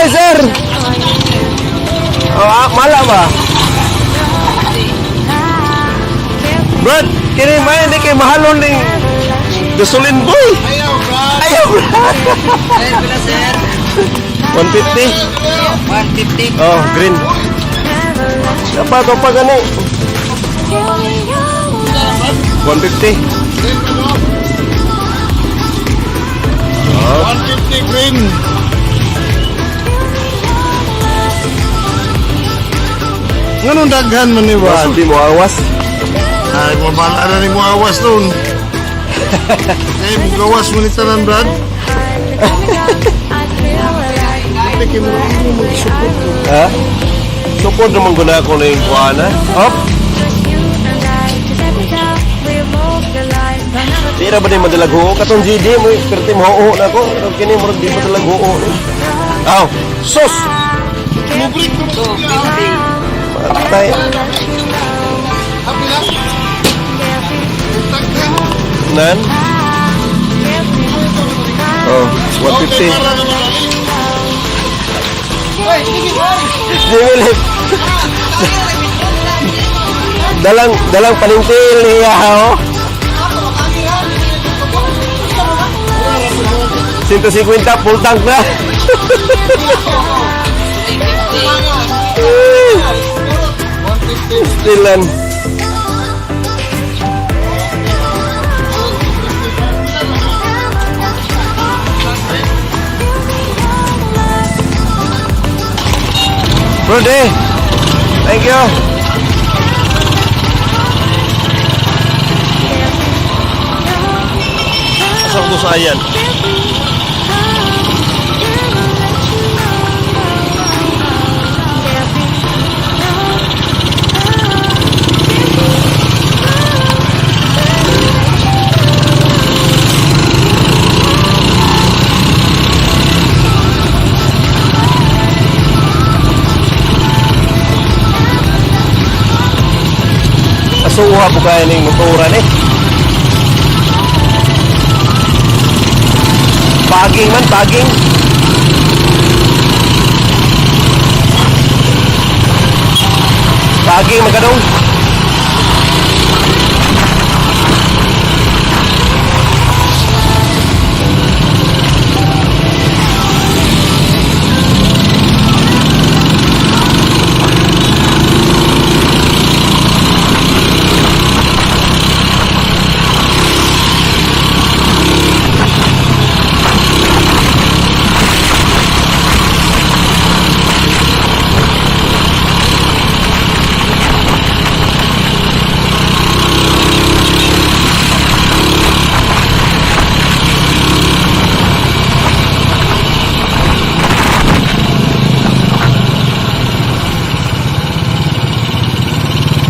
Bye-bye, sir. Oh, mala ba? Brad, kini may hindi kay mahalon ning gasolin, boy. Ayaw, Brad. Ayaw, Brad. Sir, pila, sir? 150. 150. Oh, green. Dapat pa gani. 150. Oh, 150 green. Nganong daghan man ni mas Brad? di mo awas. Ay, mabala na ni mo awas doon. Ay, gawas mo ni tanan, Brad. Hindi mo mo magsupot. Ha? Sukod naman guna ako na yung kuana. Hop! Di ra ba ni madalag huo? Katong GD mo, perti mo huo na ako. Pero kini mo di madalag huo. Aw! Sus! Mubrik ko. 250. Patay. Happy lang. Nan? Oh, Okay, 150. para naman. Jimmy. Dalang, dalang panintil niya, oh. 150, full tank na. 150. Stilan. Brody, thank you. Asa ko sa ayan? Asuha po kaya ning motoran eh. Paging man, paging. Paging magkadong.